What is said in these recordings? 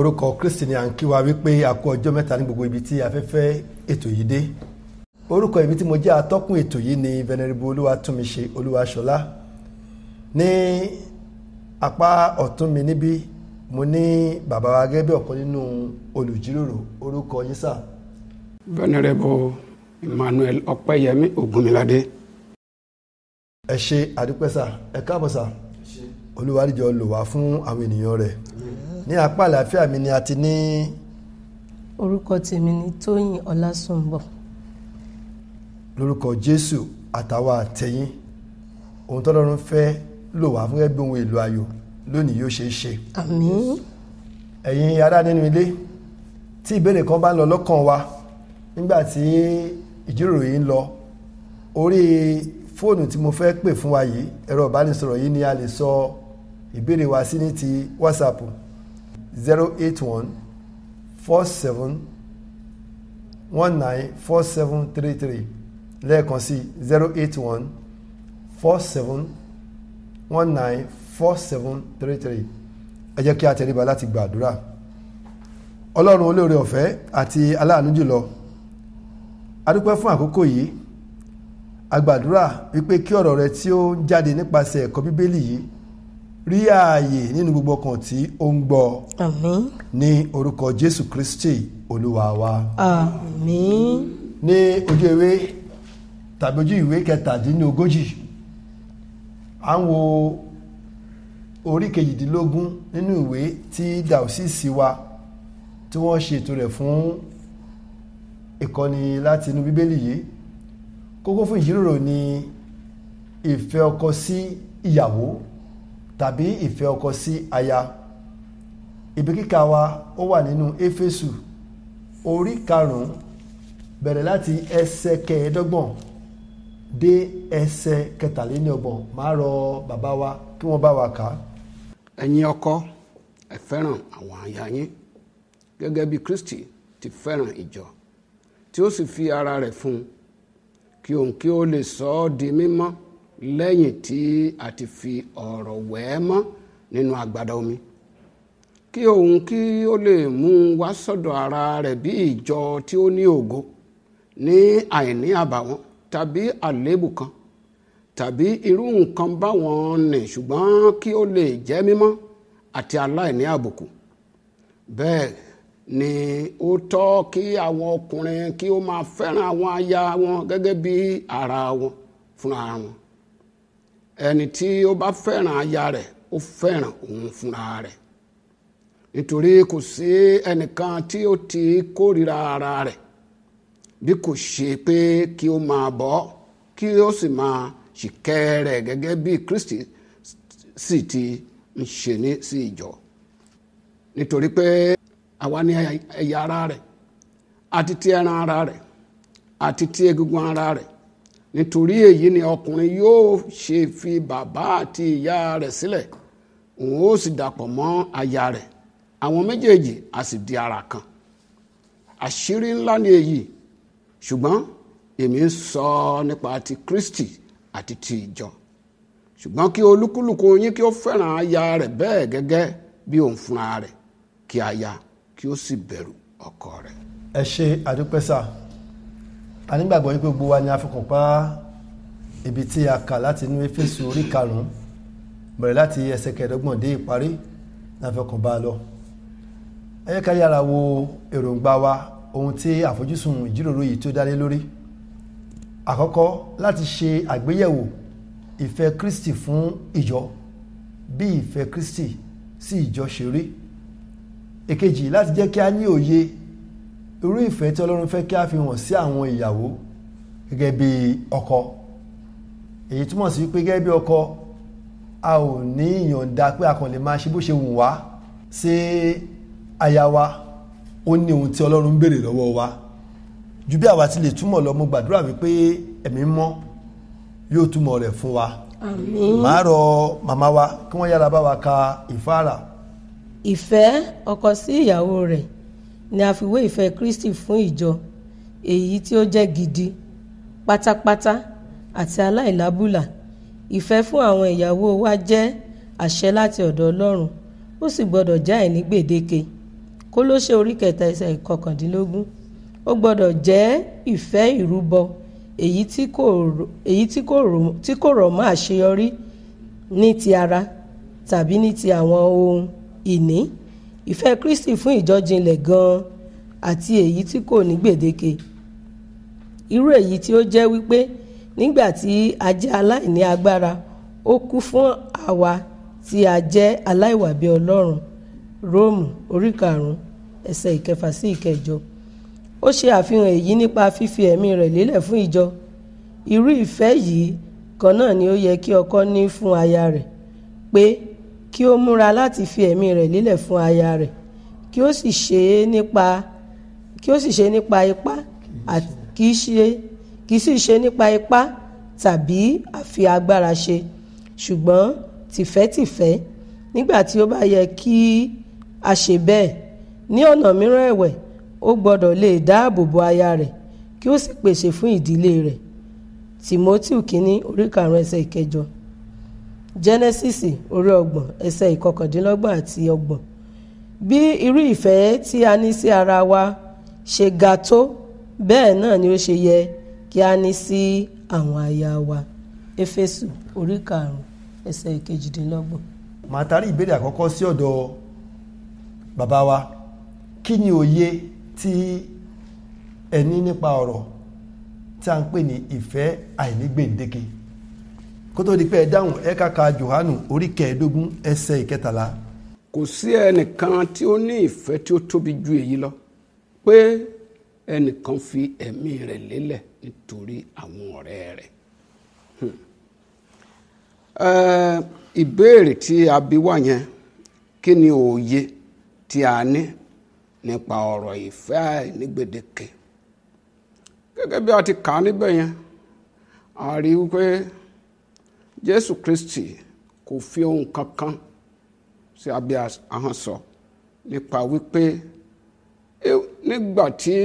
Orúkọ Kristi ni à ń kí wa wípé a kú ọjọ́ mẹ́ta ní gbogbo ibi tí afẹ́fẹ́ ètò yìí dé. Orúkọ èmi tí mo jẹ́ atọ́kùn ètò yìí ni Venerable Olúwatómiṣe Olúwaṣọlá. Ní apá ọ̀tún mi níbí mo ní bàbá wa gẹ́gẹ́ bí ọ̀kan nínú olùjíròrò. Orúkọ yín sà? Venerable Emmanuel Ọpẹ́yẹmí Ògúnmiládé. Ẹ ṣe àdúpẹ́ sà, ẹ káàbọ̀ sà. Olúwa jọ lò wá fún àwọn ènìyàn rẹ̀. Ní apá àlàáfíà mi ni a ti ní. Orúkọ tèmi ni Tóyìn Ọlásùnbọ̀. Lórúkọ Jésù àtàwa àtẹ̀yìn, ohun tọ́lọ́run fẹ́ lò wá fún ẹgbẹ́ ohun èlò ayọ̀ lónìí yóò ṣeé ṣe. Àmín. Ẹ̀yin ará nínú ilé, tí ìbéèrè kan bá ń lọ lọ́kàn wa nígbà tí ìjíròrò yìí ń lọ, orí fóònù tí mo fẹ́ pè fún wa yìí, ẹ̀rọ ìbánisọ̀rọ̀ yìí ni a lè sọ ìbéèrè wa sí ní ti WhatsApp 081 47 19 47 33, lẹ́ẹ̀kan sí 081 47 19 47 33. Ẹ jẹ́ kí a tẹríba láti gbàdúrà. Ọlọ́run olóore ọ̀fẹ́ àti aláàánú jùlọ, a dúpẹ́ fún àkókò yìí. A gbàdúrà wípé kí ọ̀rọ̀ rẹ tí ó ń jáde nípasẹ̀ ẹ̀kọ́ Bíbélì yìí rí ààyè nínú gbogbo ọkàn tí ó ń gbọ́. Àmín. Ní orúkọ Jésù Kristi Olúwa wa. Àmín. Ní ojú ewé tàbí ojú ìwé 37, à ń wo orí 18 nínú ìwé tí dàósìsì wa tí wọ́n ṣètò rẹ̀ fún ìkọ́ni láti inú Bíbélì yìí. Kókó fún ìjíròrò ni ìfẹ́ ọkọ sí ìyàwó tàbí ìfẹ́ ọkọ sí aya. Ibi kíkà wa ó wà nínú Éfésù orí 5, bẹ̀rẹ̀ láti ẹsẹ̀ 25 dé ẹsẹ̀ 33. Máa rọ bàbá wa kí wọ́n bá wa kà á. Ẹ̀yin ọkọ, ẹ fẹ́ràn àwọn aya yín gẹ́gẹ́ bí Kristi ti fẹ́ràn ìjọ, tí ó sì fi ara rẹ̀ fún un, kí òun kí ó lè sọ ọ́ di mímọ́ lẹ́yìn tí a ti fi ọ̀rọ̀ wẹ̀ ẹ́ mọ́ nínú agbada omi, kí òun kí ó lè mú un wá sọ́dọ̀ ara rẹ̀ bí ìjọ tí ó ní ògo, ní àìní àbàwọ́n tàbí àléébù kan tàbí irú nǹkan báwọn nì, ṣùgbọ́n kí ó lè jẹ́ mímọ́ àti aláìní àbùkù. Bẹ́ẹ̀ ni ó tọ́ kí àwọn ọkùnrin kí ó máa fẹ́ràn àwọn aya wọn gẹ́gẹ́ bí ara wọn fúnra wọn. Ẹni tí ó bá fẹ́ràn aya rẹ̀, ó fẹ́ràn òun fúnra rẹ̀. Nítorí kò sí ẹnìkan tí ó ti kórìíra ara rẹ̀, bí kò ṣe pé kí ó máa bọ́, kí ó sì máa ṣìkẹ́ rẹ̀ gẹ́gẹ́ bí Kristi sì ti ń ṣe ní sí ìjọ. Nítorí pé àwa ni ẹ̀yà ara rẹ̀, àti ti ẹran ara rẹ̀, àti ti egungun ara rẹ̀. Nítorí èyí ni ọkùnrin yóò ṣe fi bàbá àti ìyá rẹ̀ sílẹ̀, òun ó sì dàpọ̀ mọ́ aya rẹ̀, àwọn méjèèjì á sì di ara kan. Àṣírí ńlá ni èyí, ṣùgbọ́n èmi ń sọ nípa ti Kristi àti ti ìjọ. Ṣùgbọ́n kí olúkúlùkù yín kí ó fẹ́ràn aya rẹ̀ bẹ́ẹ̀ gẹ́gẹ́ bí òun fúnra rẹ̀, kí aya kí ó sì bẹ̀rù ọkọ rẹ̀. Ẹ ṣe àdúpẹ́ sà. A nígbàgbọ́ wípé gbogbo wa ni a fọkàn pa ibi tí a kà láti inú Éfésù orí 5, bẹ̀rẹ̀ láti ẹsẹ̀ 25 dé ìparí, ní a fọkàn bá a lọ. Ẹ jẹ́ ká yára wo èròǹgbà wa, ohun tí àfojúsùn ìjíròrò yìí tó dálé lórí. Àkọ́kọ́, láti ṣe àgbéyẹ̀wò ìfẹ́ Kristi fún ìjọ, bí ìfẹ́ Kristi sí ìjọ ṣe rí. Èkejì, láti jẹ́ kí a ní òye irú ìfẹ́ tí Ọlọ́run fẹ́ kí a fi hàn sí àwọn ìyàwó gẹ́gẹ́ bí ọkọ. Èyí túmọ̀ sí pé gẹ́gẹ́ bí ọkọ, a ò ní ìyọ̀ǹda pé a kàn lè máa ṣe bó ṣe wù wá sí aya wa. Ó ní ohun tí Ọlọ́run ń béèrè lọ́wọ́ wa. Ju bí àwa ti lè túmọ̀ lọ, mo gbàdúrà wípé Ẹ̀mí Mímọ́ yóò túmọ̀ rẹ̀ fún wa. Àmín. Màá rọ màmá wa kí wọ́n yára bá wa ka ìfáàrà. Ìfẹ́ ọkọ sí ìyàwó rẹ̀ ni a fi wé ìfẹ́ Kristi fún ìjọ, èyí tí ó jẹ́ gidi, pátápátá àti aláìlábùlà. Ìfẹ́ fún àwọn ìyàwó wa jẹ́ àṣẹ láti ọ̀dọ̀ Ọlọ́run, ó sì gbọ́dọ̀ jẹ́ àìní gbèdéke. Kólósè orí 3 ẹsẹ̀ 19. Ó gbọ́dọ̀ jẹ́ ìfẹ́ ìrúbọ èyí tí kò rọ̀ mọ́ àṣeyọrí ní ti ara tàbí ní ti àwọn ohun ìní. Ìfẹ́ Kristi fún ìjọ jinlẹ̀ gan-an àti èyí tí kò ní gbèdéke. Irú èyí tí ó jẹ́ wípé nígbà tí a jẹ́ aláìní agbára, ó kú fún àwa tí a jẹ́ aláìwà bí Ọlọ́run. Róòmù orí 5 ẹsẹ̀ 6 sí 8. Ó ṣe àfihàn èyí nípa fífi ẹ̀mí rẹ̀ lélẹ̀ fún ìjọ. Irú ìfẹ́ yìí kan náà ni ó yẹ kí ọkọ ní fún aya rẹ̀, pé kí ó múra láti fi ẹ̀mí rẹ̀ lélẹ̀ fún aya rẹ̀, kí ó sì ṣe nípa ipá, kì í sì ṣe nípa ipá tàbí àfi agbára ṣe, ṣùgbọ́n tìfẹ́tìfẹ́ nígbà tí ó bá yẹ kí a ṣe bẹ́ẹ̀. Ní ọ̀nà mìíràn ẹ̀wẹ̀, ó gbọ́dọ̀ lè dáàbò bo aya rẹ̀ kí ó sì pèsè fún ìdílé rẹ̀. Tímótì kínní orí 5 ẹsẹ̀ 8. Jẹ́nẹ́sísì orí 30 ẹsẹ̀ 29 àti 30. Bí irú ìfẹ́ tí a ní sí ara wa ṣe ga tó, bẹ́ẹ̀ náà ni ó ṣe yẹ kí a ní sí àwọn aya wa. Éfésù orí 5 ẹsẹ̀ 28. Màá tarí ìbéèrè àkọ́kọ́ sí ọ̀dọ̀ bàbá wa. Kí ni òye tí ẹ ní nípa ọ̀rọ̀ tí a ń pè ní ìfẹ́ àìnígbèǹdéke? Kó tó di pé ẹ dáhùn, ẹ ká ka Jòhánù orí 15 ẹsẹ̀ 13. Kò sí ẹnìkan tí ó ní ìfẹ́ tí ó tóbi ju èyí lọ, pé ẹnìkan fi ẹ̀mí rẹ̀ lélẹ̀ nítorí àwọn ọ̀rẹ́ rẹ̀. Ìbéèrè tí a bi wá yẹn, kí ni òye tí a ní nípa ọ̀rọ̀ ìfẹ́ àìnígbèdéke? Gẹ́gẹ́ bí a ti kà á níbẹ̀ yẹn, a rí i pé Jésù Kristi kò fi ohun kankan sí abẹ́ ahọ́n sọ nípa wípé nígbà tí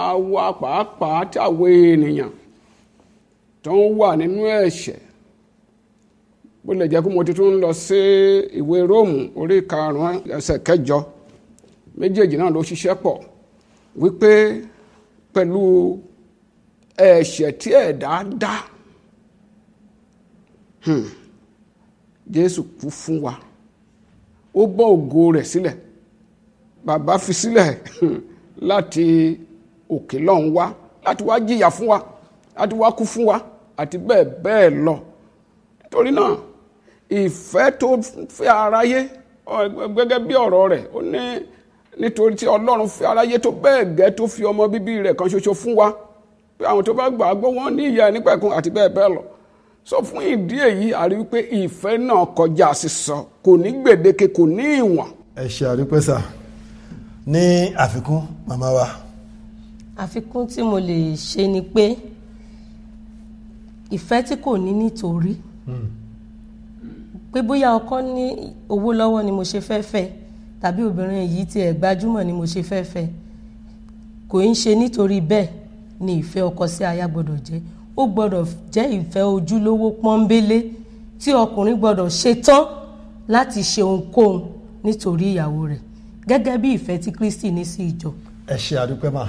àwa pàápàá tí àwọn ènìyàn tó ń wà nínú ẹ̀ṣẹ̀, bó lè jẹ́ kó mo ti tún lọ sí ìwé Róòmù orí 5 ẹsẹ̀ 8, méjèèjì náà ló ṣiṣẹ́ pọ̀ wípé pẹ̀lú ẹ̀ṣẹ̀ tí ẹ̀dá dá, Jésù kú fún wa, ó bọ́ ògo rẹ̀ sílẹ̀, bàbá fi sílẹ̀ láti òkè lọ́hùn wá, láti wá jìyà fún wa, láti wá kú fún wa, àti bẹ́ẹ̀ bẹ́ẹ̀ lọ. Nítorí náà ìfẹ́ tó fẹ́ aráyé, gẹ́gẹ́ bí ọ̀rọ̀ rẹ̀, ó ní nítorí tí Ọlọ́run fẹ́ aráyé tó bẹ́ẹ̀ gẹ́ tó fi ọmọ bíbí rẹ̀ kan ṣoṣo fún wa, pé àwọn tó bá gbà á gbọ́ wọn ní ìyè àìnípẹ̀kun àti bẹ́ẹ̀ bẹ́ẹ̀ lọ. So fún ìdí èyí a rí wípé ìfẹ́ náà kọjá sísọ, kò ní gbèdéke, kò ní ìwọ̀n. Ẹ ṣe àdúpẹ́ sà. Ní àfikún màmá wa. Àfikún tí mo lè ṣe ni pé ìfẹ́ tí kò ní nítorí pé bóyá ọkọ ní owó lọ́wọ́ ni mo ṣe fẹ́ fẹ́, tàbí obìnrin yìí tí ẹ̀ gbajúmọ̀ ni mo ṣe fẹ́ fẹ́, kò ń ṣe nítorí bẹ́ẹ̀ ni ìfẹ́ ọkọ sí aya gbọ́dọ̀ jẹ́. Ó gbọ́dọ̀ jẹ́ ìfẹ́ ojúlówó pọ́nbélé tí ọkùnrin gbọ́dọ̀ ṣetán láti ṣe ohunkóhun nítorí ìyàwó rẹ̀, gẹ́gẹ́ bí ìfẹ́ tí Kristi ní sí ìjọ. Ẹ ṣe àdúpẹ́ mà.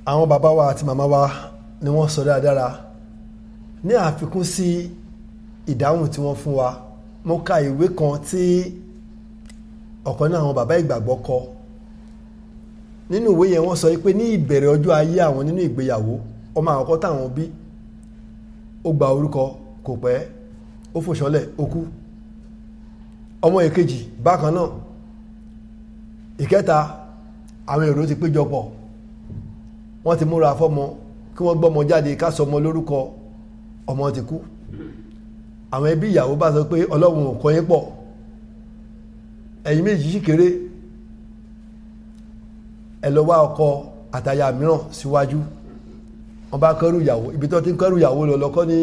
Àwọn bàbá wa àti màmá wa ni wọ́n sọ dáadáa. Ní àfikún sí ìdáhùn tí wọ́n fún wa, mo ka ìwé kan tí ọ̀kan náà àwọn bàbá ìgbàgbọ́ kọ. Nínú ìwé yẹn wọ́n sọ pé ní ìbẹ̀rẹ̀ ọjọ́ ayé àwọn nínú ìgbéyàwó, ọmọ àkọ́kọ́ táwọn bí, ó gba orúkọ kò pẹ́, ó fò ṣánlẹ̀, ó kú. Ọmọ èkejì bákan náà. Ìkẹta, àwọn èrò ti péjọpọ̀, wọ́n ti múra fọ́mọ kí wọ́n gbọ́mọ jáde ká sọmọ lórúkọ, ọmọ ti kú. Àwọn ẹbí ìyàwó bá sọ pé Ọlọ́run ò kọ́ yín pọ̀, ẹ̀yin méjì sì kéré, ẹ lọ wá ọkọ àtaya mìíràn síwájú. Wọ́n bá kẹ́rù ìyàwó, ibi tó ti ń kẹ́rù ìyàwó lọ lọ́kọ́ ní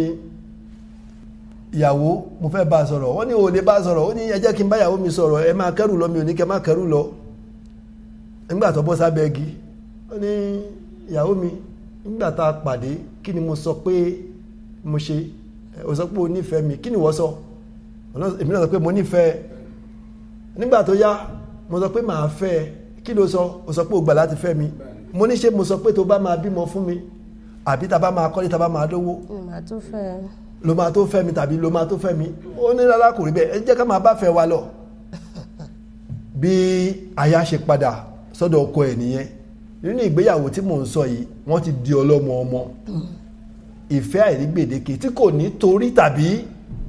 ìyàwó mo fẹ́ bá a sọ̀rọ̀. Wọ́n ní ò lè bá a sọ̀rọ̀. Ó ní ẹ jẹ́ kí n bá ìyàwó mi sọ̀rọ̀, ẹ máa kẹ́rù lọ, mi ò ní kẹ́ máa kẹ́rù lọ. Nígbà tó bọ́ sábẹ́ igi, ó ní ìyàwó mi, nígbà tá a pàdé kí ni mo sọ pé mo ṣe? Ó sọ pé o nífẹ̀ẹ́ mi, kí ni ìwọ sọ? Èmi náà sọ pé mo nífẹ̀ẹ́. Nígbà tó yá, Mo sọ pé màá fẹ́ ẹ. Kí ló sọ? O sọ pé o gbà láti fẹ́ mi. Mo ní ṣé mo sọ pé tó bá máa bímọ fún mi, àbí tá bá máa kọ́lé, tá bá máa lówó, Màá tó fẹ́ ẹ. ló máa tó fẹ́ mi tàbí ló máa tó fẹ́ mi? Ó ní rárá, kò rí bẹ́ẹ̀, ẹ jẹ́ ká máa bá fẹ́ wa lọ. Bí aya ṣe padà sọ́dọ̀ ọkọ ẹ̀ nìyẹn. Nínú ìgbéyàwó tí mò ń sọ yìí, wọ́n ti di ọlọ́mọ ọmọ. Ìfẹ́ àìrígbèdéke tí kò ní torí tàbí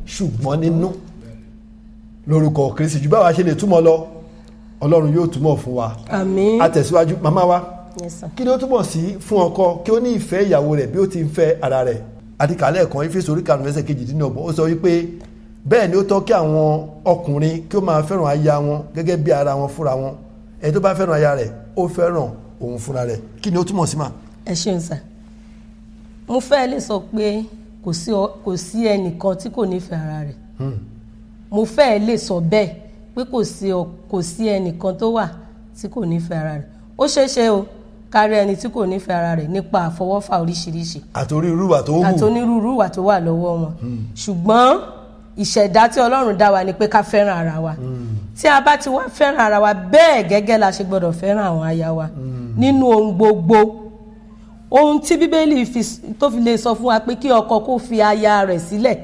ṣùgbọ́n nínú, lórúkọ Kristi. Ju báwa ṣe lè túmọ̀ lọ, Ọlọ́run yóò túmọ̀ fún wa. Àmín. A tẹ̀síwájú, màmá wa. Yes, sir. Kí ló túmọ̀ sí fún ọkọ kí ó ní ìfẹ́ ìyàwó rẹ̀ bí ó ti ń fẹ́ ara rẹ̀? Àdìkálẹ̀ kan, Éfésù orí 5 ẹsẹ̀ 28, ó sọ wípé bẹ́ẹ̀ ni ó tọ́ kí àwọn ọkùnrin kí ó máa fẹ́ràn aya wọn gẹ́gẹ́ bí ara wọn fúnra wọn. Ẹni tó bá fẹ́ràn aya rẹ̀, ó fẹ́ràn òun fúnra rẹ̀. Kí ni ó túmọ̀ sí mà? Ẹ ṣeun sà. Mo fẹ́ lè sọ pé kò sí ẹnìkan tí kò nífẹ̀ẹ́ ara rẹ̀. Mo fẹ́ lè sọ bẹ́ẹ̀ pé kò sí ẹnìkan tó wà tí kò nífẹ̀ẹ́ ara rẹ̀. Ó ṣeé ṣe o kárí ẹni tí kò nífẹ̀ẹ́ ara rẹ̀ nípa àfọwọ́fà oríṣiríṣi àtòrí irúwà tó hù àti onírúurú ìwà tó wà lọ́wọ́ wọn, ṣùgbọ́n ìṣẹ̀dá tí Ọlọ́run dá wa ni pé ká fẹ́ràn ara wa. Tí a bá ti wá fẹ́ràn ara wa bẹ́ẹ̀ gẹ́gẹ́ la ṣe gbọ́dọ̀ fẹ́ràn àwọn aya wa nínú ohun gbogbo. Ohun tí Bíbélì tó fi lè sọ fún wa pé kí ọkọ kó fi aya rẹ̀ sílẹ̀,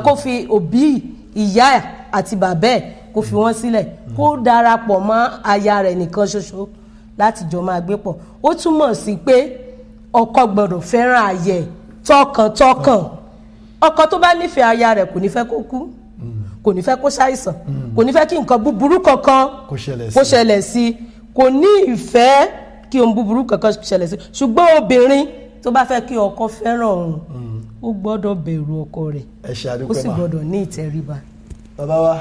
kó fi òbí ìyá ẹ̀ àti bàbá ẹ̀, kó fi wọ́n sílẹ̀, kó darapọ̀ mọ́ aya rẹ̀ nìkan ṣoṣo láti jọ máa gbé pọ̀, ó túmọ̀ sí pé ọkọ gbọ́dọ̀ fẹ́ràn aya ẹ̀ tọkàntọkàn. Ọkọ tó bá nífẹ̀ẹ́ aya rẹ̀ kò ní fẹ́ kó kú, kò ní fẹ́ kó ṣàìsàn, kò ní fẹ́ kí nǹkan búburú kankan kó ṣẹlẹ̀ sí. Kó ṣẹlẹ̀ sí. Kò ní ìfẹ́ kí ohun búburú kankan ṣẹlẹ̀ sí. Ṣùgbọ́n obìnrin tó bá fẹ́ kí ọkọ fẹ́ràn òun, ó gbọ́dọ̀ bẹ̀rù ọkọ rẹ̀, Ẹ ṣe ó àdúpẹ́ sì mà. gbọ́dọ̀ ní ìtẹríba. Bàbá wa,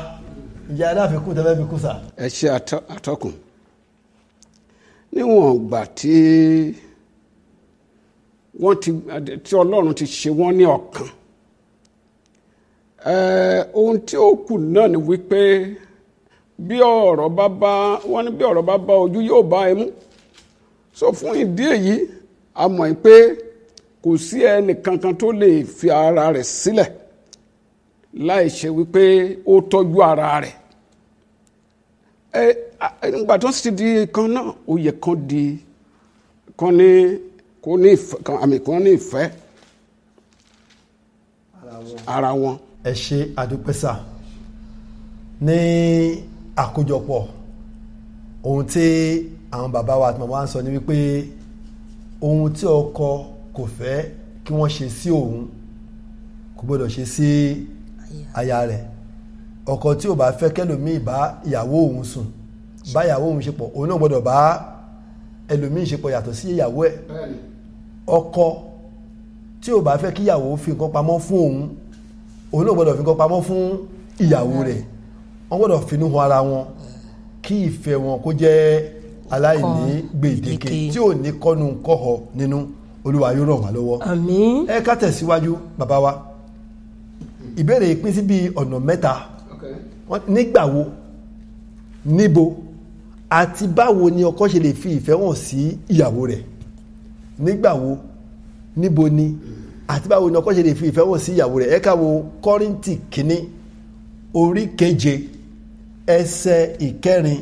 ìyá aláfikún tẹ́fẹ́ fi kú sà? Ẹ ṣe, atọ́kùn. Níwọ̀n ìgbà tí wọ́n ti tí Ọlọ́run ti ṣe wọ́n ní ọ̀kan, ohun tí ó kù náà ni wípé bí ọ̀rọ̀ bá bá wọ́n ní bí ọ̀rọ̀ bá bá ojú, yóò bá imú. So fún ìdí èyí, a mọ̀ pé kò sí ẹnì kankan tó lè fi ara rẹ̀ sílẹ̀ láì ṣe wípé ó tọ́jú ara rẹ̀. Ẹ nígbà tó sì di kan náà, ó yẹ kán di kán ní kó ní ìfẹ́ kan àmì kán ní ìfẹ́ ara wọn. Ẹ ṣe àdúpẹ́ sà. Ní àkójọpọ̀, ohun tí àwọn bàbá wa àti màmá wa ń sọ ni wípé ohun tí ọkọ kò fẹ́ kí wọ́n ṣe sí òun, kò gbọ́dọ̀ ṣe sí aya rẹ̀. Ọkọ tí ò bá fẹ́ kẹlòmíì bá ìyàwó òun sùn, bá ìyàwó òun ṣe pọ̀, òun náà gbọ́dọ̀ bá ẹlòmíì ṣe pọ̀ yàtọ̀ sí ìyàwó ẹ̀. Ọkọ tí ò bá fẹ́ kí ìyàwó fi nǹkan pamọ́ fún òun, òun náà gbọ́dọ̀ fi nǹkan pamọ́ fún ìyàwó rẹ̀. Wọ́n gbọ́dọ̀ finú hàn ara wọn kí ìfẹ́ wọn kó jẹ́ aláìní gbèdéke gbèdéke. tí ò ní kọ́nu kọ́họ nínú. Olúwa yóò ràn wá lọ́wọ́. Àmín. Ẹ ká tẹ̀síwájú, bàbá wa. Ìbéèrè pín sí bíi ọ̀nà mẹ́ta. Nígbà wo, níbo àti báwo ni ọkọ ṣe lè fi ìfẹ́ hàn sí ìyàwó rẹ̀? Nígbà wo, níbo ni àti báwo ni ọkọ ṣe lè fi ìfẹ́ hàn sí ìyàwó rẹ̀? Ẹ ká wo Kọ́ríńtì kínní orí 7 ẹsẹ̀ 4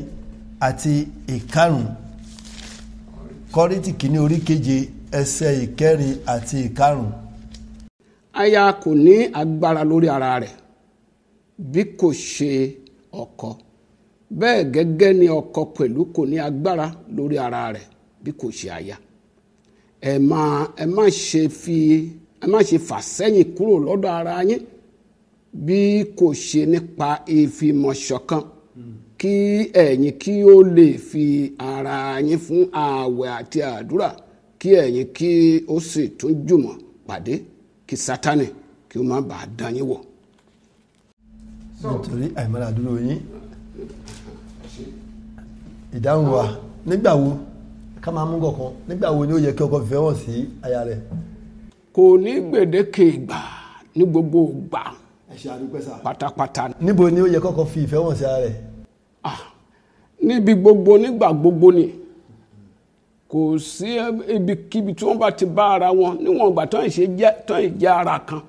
àti 5. Kọ́ríńtì kínní orí 7 ẹsẹ̀ 4 àti 5. Aya kò ní agbára lórí ara rẹ̀ bí kò ṣe ọkọ, bẹ́ẹ̀ gẹ́gẹ́ ni ọkọ pẹ̀lú kò ní agbára lórí ara rẹ̀ bí kò ṣe aya. Ẹ má ṣe fà sẹ́yìn kúrò lọ́dọ̀ ara yín bí kò ṣe nípa ìfìmọ̀ṣọ̀kan, kí ẹ̀yin kí ó lè fi ara yín fún ààwẹ̀ àti àdúrà, kí ẹ̀yin kí ó sì tún jùmọ̀ pàdé, kí Sátánì kí ó má bàa dán yín wò. Nítorí àìmọ́ra dúró yín. Ìdáhùn wa, nígbà wo ká máa mú kọ̀ọ̀kan, nígbà wo ni ó yẹ kí ọkọ fìfẹ́ hàn sí aya rẹ̀? Kò ní gbèdéke ìgbà, ní gbogbo ìgbà Ẹ ṣe àdúpẹ́ sà. pátápátá. Níbo ni ó yẹ kọ́kọ́ fi ìfẹ́ hàn sí ara rẹ̀? Ah, níbi gbogbo, nígbà gbogbo ni. Kò sí ibikíbi tí wọ́n bá ti bá ara wọn, níwọ̀n ìgbà tán ìṣe jẹ́ tán ìjẹ́ ara kan,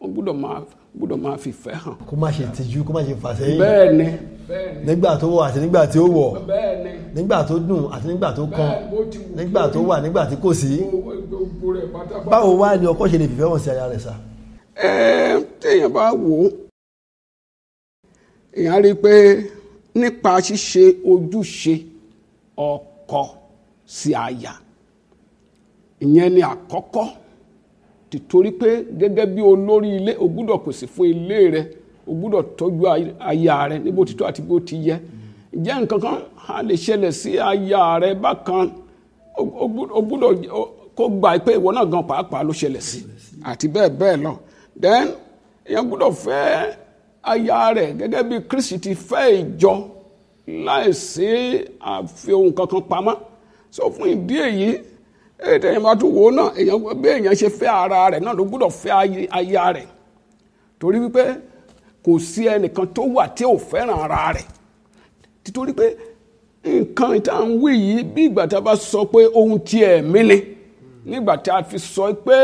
wọ́n gbọ́dọ̀ máa Gbọ́dọ̀ máa fi ìfẹ́ hàn. Kó má ṣe tìjú, kó má ṣe fà sẹ́yìn. Bẹ́ẹ̀ ni. Nígbà tó wọ̀ àti nígbà tí ó wọ̀, Bẹ́ẹ̀ ni. nígbà tó dùn àti nígbà tó kan, Bẹ́ẹ̀, bó ti wù kí nígbà ó tó rí. wà, nígbà tí kò sí. Gbogbo rẹ̀ pátápátá. Báwo wá ni ọkọ ṣe lè fìfẹ́ hàn sí aya rẹ̀ sà? Ẹ téèyàn bá wò ó, èèyàn rí i pé nípa ṣíṣe ojúṣe ọkọ sí aya, ìyẹn ni àkọ́kọ́, tìtorí pé gẹ́gẹ́ bí olórí ilé, o gbúdọ̀ pèsè fún ilé rẹ, o gbúdọ̀ tọ́jú aya rẹ ní bó ti tọ́ àti bó ti yẹ. Ǹjẹ́ nǹkan kan á lè ṣẹlẹ̀ sí aya rẹ bákan, o gbúdọ̀ kó gbà pé ìwọ náà gan pàápàá ló ṣẹlẹ̀ sí, àti bẹ́ẹ̀ bẹ́ẹ̀ lọ. Then èèyàn gbúdọ̀ fẹ́ aya rẹ̀ gẹ́gẹ́ bí Kristi ti fẹ́ ìjọ láìsí àfi ohun kankan pamọ́. So fún ìdí èyí, ètò èèyàn bá tún wò ó náà, èèyàn bí èèyàn ṣe fẹ́ ara rẹ̀ náà ló gbúdọ̀ fẹ́ aya rẹ̀, torí wípé kò sí ẹnìkan tó wà tí ò fẹ́ràn ara rẹ̀. Títorí pé nǹkan tá à ń wí yìí, bí ìgbà tá a bá sọ pé ohun tí ẹ̀mí ni, nígbà tá a fi sọ pé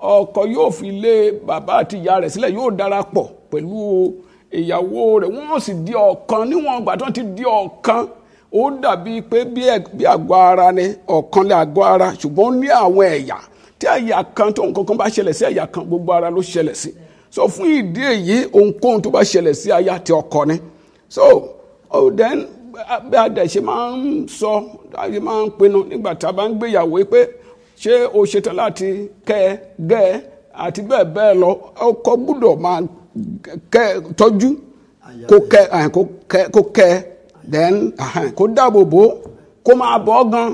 ọkọ yóò fi lé bàbá àti ìyá rẹ̀ sílẹ̀, yóò darapọ̀ pẹ̀lú ìyàwó rẹ̀, wọ́n sì di ọ̀kan. Níwọ̀n ìgbà tó ti di ọ̀kan, ó dàbí pé bí àgọ́ ara ni, ọ̀kan lé àgọ́ ara, ṣùgbọ́n ó ní àwọn ẹ̀yà. Tí ẹ̀yà kan tó nǹkan kan bá ṣẹlẹ̀ sí ẹ̀yà kan, gbogbo ara ló ṣẹlẹ̀ sí. So fún ìdí èyí, ohunkóhun tó bá ṣẹlẹ̀ sí aya ti ọkọ ni. So oh, then bí a dẹ̀ ṣe máa ń sọ, a ṣe máa ń pinnu nígbà tá a bá ń gbéyàwó pé ṣé o ṣetán láti kẹ́ ẹ, gẹ́ ẹ, àti bẹ́ẹ̀ bẹ́ẹ̀ lọ. Ọkọ gbúdọ̀ máa kẹ́ ẹ, tọ́jú, kó kẹ́ ẹ, kó kẹ́ ẹ, then kó dáàbò bò, kó máa bọ́ gan,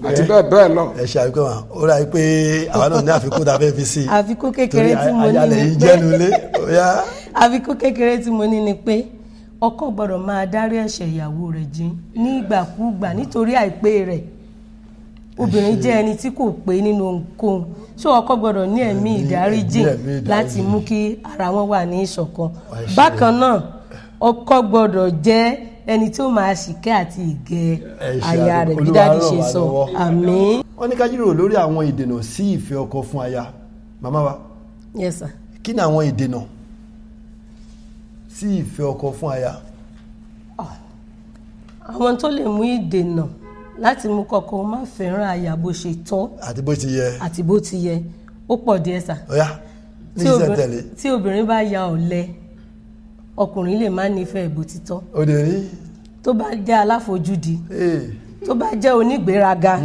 àti bẹ́ẹ̀ bẹ́ẹ̀ lọ. Ẹ ṣe àfikún wa, ó rà pé àwa náà ní àfikún tá a fẹ́ fi sí i. Àfikún kékeré tí mo ní Torí ayálẹ̀ ni yìí pé jẹ́nu ilé, ó yá. Àfikún kékeré tí mo ní ni pé ọkọ gbọ́dọ̀ máa dárí ẹ̀ṣẹ̀ ìyàwó rẹ̀ jìn ní ìgbàkúùgbà nítorí àìpé rẹ̀. Obìnrin jẹ́ ẹni tí kò pé nínú ohunkóhun, so ọkọ gbọ́dọ̀ ní ẹ̀mí ìdáríjìn ẹ̀mí ìdáríjìn. láti mú kí ara wọn wà ní ìṣọ̀kan. Ẹ ṣé. Bákan náà, ọkọ gbọ́dọ̀ jẹ́ ẹni tí ó máa ṣìkẹ́ àti ìgẹ̀ Ẹ ṣé, aya rẹ̀ bí Olúwa dáàdì ràn ṣe wá sọ. lọ́wọ́. Àmín. Wọ́n ní ká jíròrò lórí àwọn ìdènà sí ìfẹ́ ọkọ fún aya. Màmá wa, Yes sir. kí ni àwọn ìdènà sí ìfẹ́ ọkọ fún aya? Àwọn tó lè mú ìdènà láti mú kọ́kọ́ má fẹ́ràn aya bó ṣe tọ́ àti bó ti yẹ, àti bó ti yẹ, ó pọ̀ díẹ̀ sà. Ó yá, ní sísẹ̀ tẹ̀lé. Tí obìnrin bá ya ọ̀lẹ, ọkùnrin lè má nífẹ̀ẹ́ bó ti tọ́. Ó dẹ̀ rí. Tó bá jẹ́ aláfojúdi, Ee, tó bá jẹ́ onígbéraga,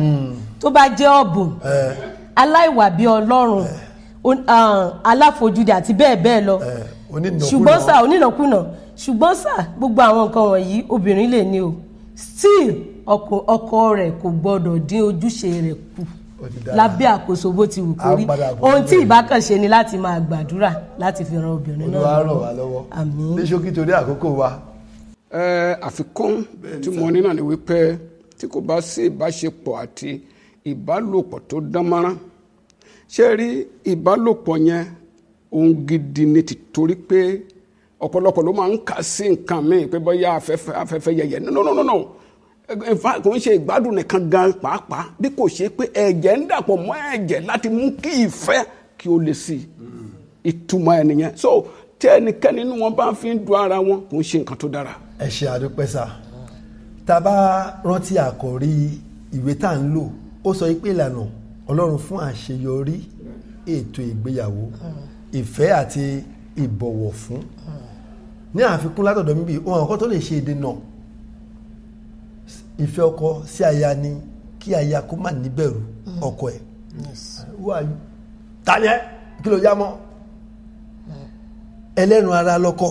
tó bá jẹ́ ọ̀bùn, ẹ, aláìwà bí Ọlọ́run, aláfojúdi àti bẹ́ẹ̀ bẹ́ẹ̀ lọ. Ẹ, onínàkúnà. Ṣùgbọ́n sà, onínàkúnà. Ṣùgbọ́n sà, gbogbo àwọn nǹkan wọ̀nyí obìnrin lè ní o, still ọkọ rẹ̀ kò gbọ́dọ̀ dín ojúṣe rẹ̀ kù Ó ti dára. lábẹ́ àkóso bó ti wù kó À ń rí. padà bọ̀ Ohun tí lórí. ìbákànṣe ni láti máa gbàdúrà láti fi ran obìnrin náà Olúwa ràn lọ́wọ́. wá lọ́wọ́. Àmín. Ní ṣókí torí àkókò wa. Ẹ, àfikún tí mo ní náà ni wípé tí kò bá sí ìbáṣepọ̀ àti ìbálòpọ̀ tó dán mọ́rán, ṣé rí ìbálòpọ̀ yẹn ohun gidi ni, tìtorí pé ọ̀pọ̀lọpọ̀ ló máa ń kà sí nǹkan míì pé bóyá afẹ́fẹ́ yẹyẹ. No, no, no, no. In fact, kò ń ṣe ìgbádùn nìkan gan pàápàá, bí kò ṣe pé ẹ̀jẹ̀ ń dàpọ̀ mọ́ ẹ̀jẹ̀ láti mú kí ìfẹ́ kí ó lè sí i. Ìtumọ̀ ẹ̀ nìyẹn. So tí ẹnikẹ́ni nínú wọn bá fi ń du ara wọn, kò ń ṣe nǹkan tó dára. Ẹ ṣe àdúpẹ́ sà. Tá a bá rántí àkòrí ìwé tá à ń lò, ó sọ pé ìlànà Ọlọ́run fún àṣeyọrí ètò ìgbéyàwó, ìfẹ́ àti ìbọ̀wọ̀ fún. Ní àfikún látọ̀dọ̀ mi bí ohun àkọ́kọ́ tó lè ṣe ìdènà ìfẹ́ ọkọ sí aya ni kí aya kó má níbẹ̀rù ọkọ ẹ̀. Who are you? Ta ni ẹ́? Kí ló yá mọ́? Ẹlẹ́nu ara lọ́kọ.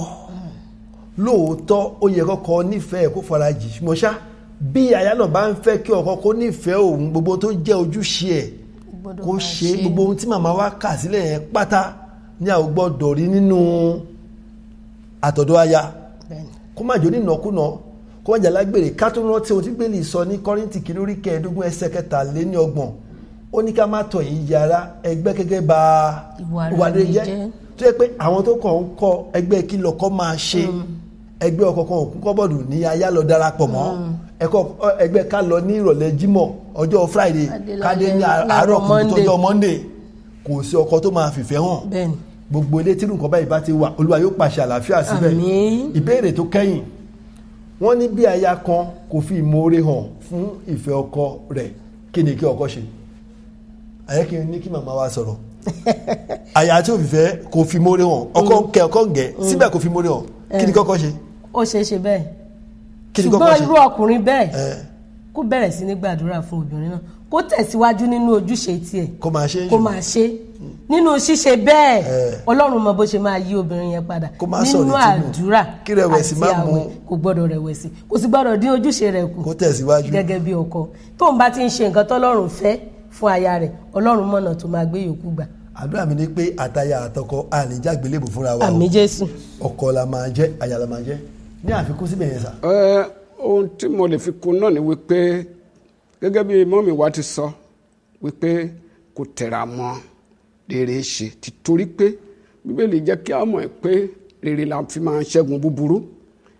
Lóòótọ́ ó yẹ kọ́kọ́ nífẹ̀ẹ́ kó farajì, ṣùgbọ́n ṣá bí aya náà bá ń fẹ́ kí ọkọ kó nífẹ̀ẹ́ òun, gbogbo tó jẹ́ ojúṣe ẹ̀ Gbọ́dọ̀ kó máa ṣe, ṣe. gbogbo ohun tí màmá wa kà sílẹ̀ yẹn pátá ní àwọn gbọ́dọ̀ rí nínú àtọ̀dọ̀ aya. Bẹ́ẹ̀ni. Kó má jò nínàkúnà, kó má jẹ́ alágbèrè. Ká tó rántí ohun tí Bíbélì sọ ní Kọ́ríńtì kìíní orí 25 ẹsẹ̀ 33, ó ní ká má tọ̀ yìí yàrá ẹgbẹ́ gẹ́gẹ́ bá Ìwà rere jẹ́. Tó yẹ pé àwọn tó kàn ń kọ ẹgbẹ́ kí lọ́kọ́ máa ṣe, ẹgbẹ́ ọkọ̀ kan òkú kọ́bọ̀dù ní aya lọ darapọ̀ mọ́ ẹ̀kọ́ ẹgbẹ́ ká lọ ní ìrọ̀lẹ́ Jímọ̀ ọjọ́ Friday, Adé ká dé ní lálẹ́ àárọ̀ láàárọ̀ kùtù ọjọ́ Monday. Kò sí ọkọ tó máa fìfẹ́ hàn. Bẹ́ẹ̀ni. Gbogbo ilé tí nǹkan báyìí bá ti wà, Olúwa yóò pàṣẹ àlàáfíà síbẹ̀. Àmín. Ìbéèrè tó kẹ́yìn, wọ́n ní bí aya kan kò fi ìmoore hàn fún ìfẹ́ ọkọ rẹ̀, kí ni kí ọkọ ṣe? Àyẹ́ kí n ní kí màmá wa sọ̀rọ̀. Aya tí ò fìfẹ́ kò fi ìmoore hàn, ọkọ ń kẹ́, ọkọ ń gẹ̀, síbẹ̀ kò fi ìmoore hàn, kí ni kọ́kọ́ ṣe? Ó ṣeé ṣe bẹ́ẹ̀. Kí ni kọ́kọ́ Ṣùgbọ́n ṣe? irú ọkùnrin bẹ́ẹ̀, Ẹ, kó bẹ̀rẹ̀ sí ní gbàdúrà fún obìnrin náà, kó tẹ̀síwájú nínú ojúṣe tiẹ̀, kó máa ṣe é kó máa ṣe nínú ṣíṣe bẹ́ẹ̀. Eh. Ọlọ́run mọ bó ṣe máa yí obìnrin yẹn padà Kó má nínú sọ̀rọ̀ ìtìnú. àdúrà Kí rẹ̀wẹ̀sì àti má mú. àwẹ̀. Kò gbọ́dọ̀ rẹ̀wẹ̀sì, kò sì gbọ́dọ̀ dín ojúṣe rẹ̀ kù, Kó tẹ̀síwájú. gẹ́gẹ́ bí ọkọ tóun bá ti ń ṣe nǹkan tọ́lọ́run fẹ́ fún aya rẹ̀, Ọlọ́run mọ̀nà tó máa gbé yòókù gbà. Àdúrà mi ni pé àtaya àtọkọ àníjàgbélébù fúnra wa o. Àmín Jésù. Ọkọ la máa jẹ́, aya la máa jẹ́. Ní àfikún síbẹ̀ yẹn sà. Ẹ, ohun tí mo lè fi kún náà ni wípé gẹ́gẹ́ bí mọ́mì wa ti sọ wípé kò tẹ̀ra mọ́ rere ṣe, títorí pé Bíbélì jẹ́ kí a mọ̀ pé rere la fi máa ń ṣẹ́gun búburú.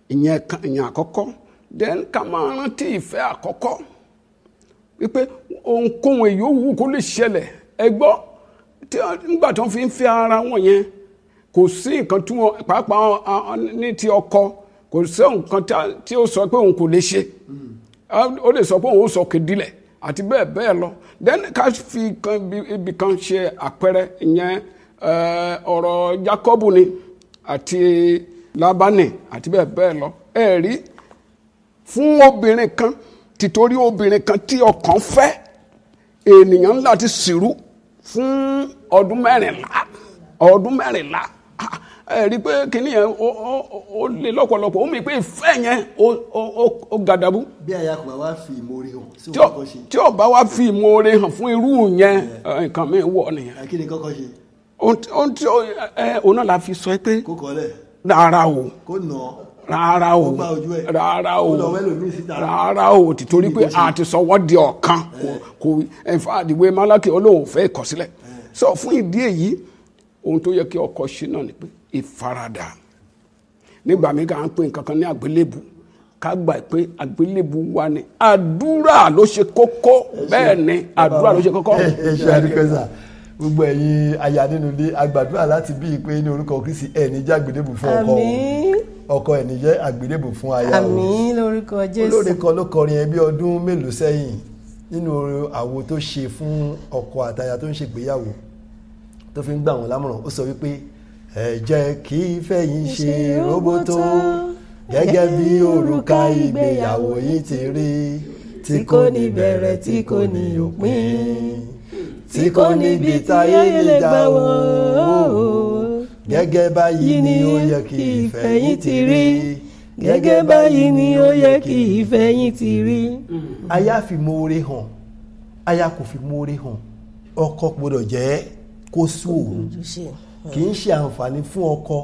Ìyẹn kan, ìyẹn àkọ́kọ́. Then ká máa rántí ìfẹ́ àkọ́kọ́, wípé ohunkóhun èyí kó lè ṣẹlẹ̀. Ẹ gbọ́, tí nígbà tí wọ́n fi ń fẹ́ ara wọn yẹn, kò sí nǹkan tí wọ́n pàápàá ní ti ọkọ, kò sí nǹkan tí ó sọ pé òun kò lè ṣe. Ó lè sọ pé òun ó sọ kedilẹ̀ àti bẹ́ẹ̀ bẹ́ẹ̀ lọ. Then ká fi kan ibì kan ṣe àpẹẹrẹ ìyẹn, ọ̀rọ̀ Jákọ́bù ni àti Lábánì àti bẹ́ẹ̀ bẹ́ẹ̀ lọ. Ẹ rí, fún obìnrin kan, tìtorí obìnrin kan tí ọkàn fẹ́, ènìyàn ńlá ti sìrú fún ọdún 14, ọdún 14. Ah, ẹ rí i pé kínní yẹn ó lé lọ́pọ̀lọpọ̀. Ó mì pé ìfẹ́ yẹn ó gàdàbú. Bí aya kò bá wá fi ìmoore hàn sí Tí ó bá wá fi ìmoore hàn fún irú yẹn, nǹkan mi wọ̀ nìyẹn. Kí ni kọ́kọ́ ṣe? Ohun tí ó òun náà la fi sọ pé Kó kọ́lẹ̀. Rárá o. Kó nà án. Rárá o. Kó gbá ojú ẹ̀. Rárá o. Kó lọ wẹ́lòmíì síta. Rárá o, tìtorí pé a ti sọ wọ́n di ọ̀kan. Kò in fact, ìwé Málákì Olóhùn fẹ́ ìkọ̀sílẹ̀. So fún ìdí èyí, ohun tó yẹ kí ọkọ ṣe náà ni pé ìfaradà. Nígbà míì, ká ń pè nǹkan kan ní àgbélébù, ká gbà pé àgbélébù wa ni àdúrà ló ṣe kókó. Bẹ́ẹ̀ ni, àdúrà ló ṣe kókó. Ẹ ṣe, àdúpẹ́ sà. Gbogbo ẹ̀yin aya nínú ilé, agbàdúrà láti bí i pé ní orúkọ Kristi, ẹ̀ ní jẹ́ àgbélébù fún ọkọ o. Àmín. Ọkọ ẹ̀ ní jẹ́ àgbélébù fún aya o. Àmín lórúkọ Jésù. Olórin kan ló kọrin ẹ bí ọdún mélòó sẹ́yìn nínú àwo tó ṣe fún ọkọ àtaya tó ń ṣègbéyàwó, tó fi ń gbà wọ́n lámọ̀ràn. Ó sọ wípé, ẹ jẹ́ kí ìfẹ́ yín ṣe róbótó gẹ́gẹ́ bí òrùka ìgbéyàwó yìí ti rí, tí kò ní bẹ̀rẹ̀, tí kò ní òpin, tí kò níbi táyé lè gbà wọ́n. Gẹ́gẹ́ báyìí ni ó yẹ kí ìfẹ́ yín ti rí. Gẹ́gẹ́ báyìí ni ó yẹ kí ìfẹ́ yín ti rí. Aya fi moore hàn, aya kò fi moore hàn, ọkọ gbọ́dọ̀ jẹ́ kó sú òun. Ojúṣe. Kì í ṣe àǹfààní fún ọkọ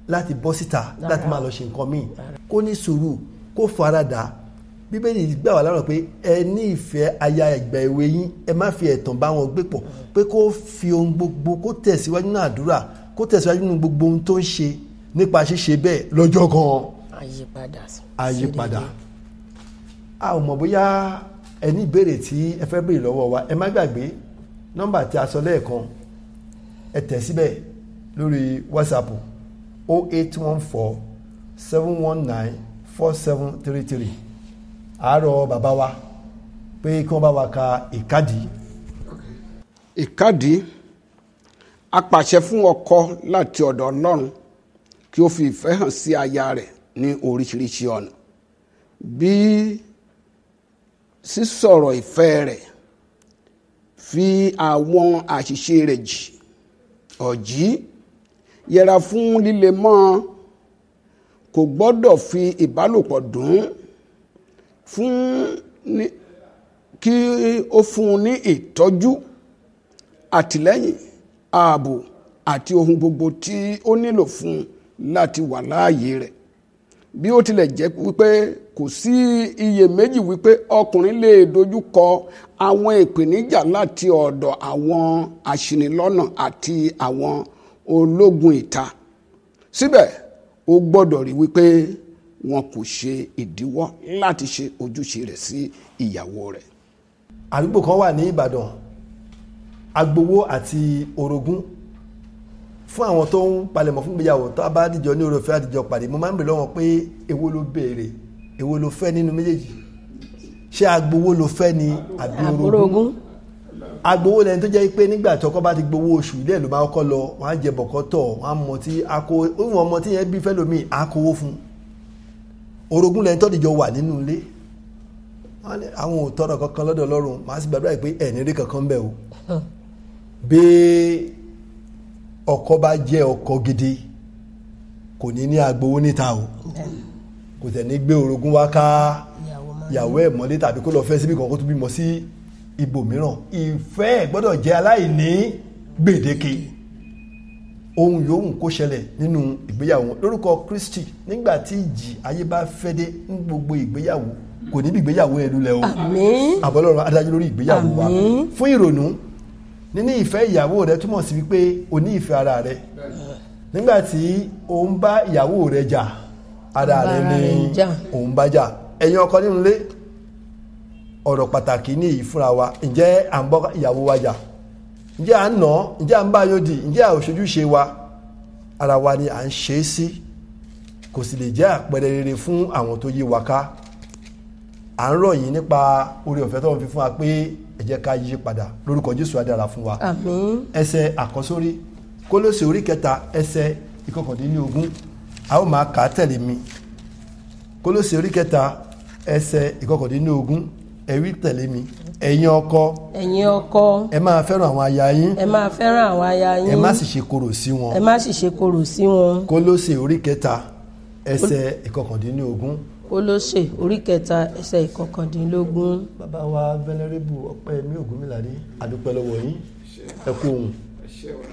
láti bọ́ síta láti máa lọ ṣe nǹkan míì. Kó ní sùúrù, kó faradà. Bíbélì gbà wá lárọ̀ pé ẹ ní ìfẹ́ aya ìgbà èwe yín, ẹ má fi ẹ̀tàn bá wọn gbé pọ̀. Pé kó fi ohun gbogbo, kó tẹ̀síwájú nínú àdúrà, kó tẹ̀síwájú nínú gbogbo ohun tó ń ṣe. Nípa ṣíṣe bẹ́ẹ̀, lọ́jọ́ gan Àyípadà. Àyípadà. A ò mọ̀ bóyá ẹ ní ìbéèrè tí ẹ fẹ́ béèrè lọ́wọ́ wa. Ẹ má gbàgbé nọ́mbà tí a sọ lẹ́ẹ̀kan, ẹ tẹ̀ síbẹ̀ lórí WhatsApp, 0814 719 4733. Àárọ̀ bàbá wa pé kí wọ́n bá wa ka ìkádìí. Ìkádìí. A pàṣẹ fún ọkọ láti ọ̀dọ̀ Ọlọ́run kí ó fi ìfẹ́ hàn sí aya rẹ̀ ní oríṣiríṣi ọ̀nà, bí sísọ̀rọ̀ ìfẹ́ rẹ̀, fi àwọn àṣìṣe rẹ̀ jì ọ̀jí, yẹra fún líle mọ́, kò gbọ́dọ̀ fi ìbálòpọ̀ dùn ún, fún ní kí ó fún un ní ìtọ́jú, àtìlẹ́yìn, ààbò àti ohun gbogbo tí ó nílò fún un láti wà láàyè rẹ̀. Bí ó tilẹ̀ jẹ́ wípé kò sí iyèméjì wípé ọkùnrin lè dojú kọ àwọn ìpèníjà láti ọ̀dọ̀ àwọn aṣinilọ́nà àti àwọn ológun ìta, síbẹ̀ ó gbọ́dọ̀ rí wípé wọn kò ṣe ìdíwọ́ láti ṣe ojúṣe rẹ̀ sí ìyàwó rẹ̀. Àdúgbò kan wà ní Ìbàdàn, agbowó àti orogún. Fún àwọn tó ń palẹ̀mọ́ fún ìgbéyàwó, tó a bá dìjọ ní oore ọ̀fẹ́ àdìjọ pàdé, mo máa ń bèrè lọ́wọ́ pé èwo ló béèrè, èwo ló fẹ́ nínú méjèèjì? Ṣé agbowó ló fẹ́ ni àbí orogún? Agbowó lẹni tó jẹ́ pé nígbà tí ọkọ bá ti gbowó oṣù, ilé ẹ̀ ló máa kọ́kọ́ lọ, wọ́n á jẹ bọ̀kọ́tọ̀, wọ́n á mọ tí akó òun ọmọ tí yẹn bí fẹ́ lómi akówó fún. Orogún lẹni tó dìjọ wà nínú ilé, àwọn ò tọrọ kankan lọ́dọ̀ Ọlọ́run. Màá sì gbàdúrà pé ẹ̀ ní rí kankan bẹ́ẹ̀ o. Bí ọkọ bá jẹ́ ọkọ gidi, kò ní ní agbowó níta o, kò tẹ̀ ní gbé orogún wá ká ìyàwó ẹ̀ mọ́lé tàbí kó lọ fẹ́ síbi kan kó tún bímọ sí ibòmíràn. Ìfẹ́ ẹ̀ gbọ́dọ̀ jẹ́ aláìní gbèdéke. Ohun yòówù kó ṣẹlẹ̀ nínú ìgbéyàwó lórúkọ Kristi, nígbà tí ìjì ayé bá fẹ́ dé ní gbogbo ìgbéyàwó, kò ní bí ìgbéyàwó ẹ lulẹ̀ o. Àbọ̀lọ́run adájọ́ lórí ìgbéyàwó wa. Fún ìrònú, níní ìfẹ́ ìyàwó rẹ túmọ̀ sí wípé o ní ìfẹ́ ara rẹ. Nígbà tí o ń bá ìyàwó rẹ jà, ara rẹ ni o ń bá jà. Ẹ̀yin ọkọ nínú ilé, ọ̀rọ̀ pàtàkì ní èyí fúnra wa. Ǹjẹ́ à ń bọ́ ìyàwó wa jà? Ǹjẹ́ à ń nà án? Ǹjẹ́ à ń bá yóò di? Ǹjẹ́ à ò ṣojúṣe wa? Ara wa ni à ń ṣe é sí, kò sì lè jẹ́ àpẹẹrẹ rere fún àwọn tó yí wa ká. À ń rọ̀ yín nípa oore ọ̀fẹ́ tó ń fi fún wa pé ẹ jẹ́ ká yí padà. Lórúkọ Jésù, á dára fún wa. Àmín. Ẹsẹ̀ àkọ́sórí, Kólósè orí 3, ẹsẹ̀ 19, a ó máa kà á tẹ̀lé mi. Kólósè orí 3, ẹsẹ̀ 19, ẹ wí tẹ̀lé mi: Ẹ̀yin ọkọ, Ẹ̀yin ọkọ, ẹ máa fẹ́ràn àwọn aya yín, ẹ máa fẹ́ràn àwọn aya yín, ẹ má sì ṣe korò sí wọn. Ẹ má sì ṣe korò sí wọn. Kólósè orí 3, ẹsẹ̀ 19. Kólósè orí 3, ẹsẹ̀ 19. Bàbá wa Venerable Ọpẹ́yẹmí Ògúnmíládé, àdúpẹ́ lọ́wọ́ yín. Ẹ kú ohun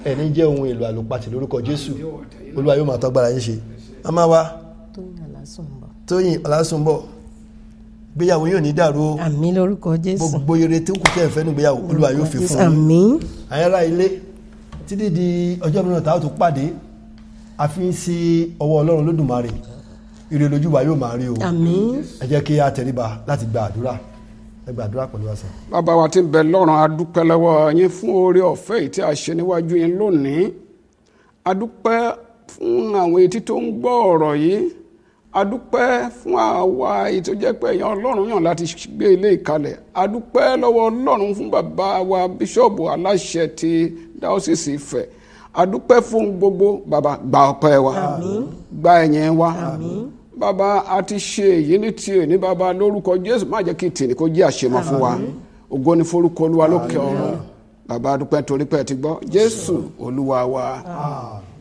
ẹni jẹ́ ohun èlò àlòpatì lórúkọ Jésù. Olúwa yóò máa tọ́gbára yín ṣe. Màmá wa Tóyìn Ọlásùnbọ̀, gbéyàwó yóò ní dàrú o. Àmín lórúkọ Jésù. Gbogbo ire tí ó kù tẹ́ ẹ fẹ́ nígbéyàwó, Olúwa yóò fi fún yín. Àmín. Àyàrá ilé, títí di ọjọ́ mìíràn tá a tó pàdé, a fi ń sí ọwọ́ Ọlọ́run Lódùmarè. Ire lójú wa yóò máa rí o. Àmín. Ẹ jẹ́ kí a tẹríba láti gba àdúrà. Ẹ gba àdúrà pẹ̀lú wa sàn. Bàbá wa tí ń bẹ lọ́run, a dúpẹ́ lọ́wọ́ yín fún oore ọ̀fẹ́ yìí tí a ṣe níwájú yín lónìí. A dúpẹ́ fún àwọn etí tó ń gbọ́ ọ̀rọ̀ yìí. A dúpẹ́ fún àwa èyí tó jẹ́ pé èèyàn Ọlọ́run yàn láti gbé ilé ìkalẹ̀. A dúpẹ́ lọ́wọ́ Ọlọ́run fún bàbá wa bíṣọ́ọ̀bù aláṣẹ ti dáọ́sìsì Ifẹ̀. A dúpẹ́ fún gbogbo. Bàbá, gba ọpẹ́ wa, gba ẹ̀yìn wa. Bàbá, a ti ṣe èyí ní ti èní. Bàbá, lórúkọ Jésù, má jẹ́ kí tìní kó jẹ́ àṣemọ́ fún wa. Ògo ni forúkọ Olúwa lókè ọ̀run. Bàbá, a dúpẹ́ torí pé ẹ ti gbọ́. Jésù Olúwa wa. Àmín.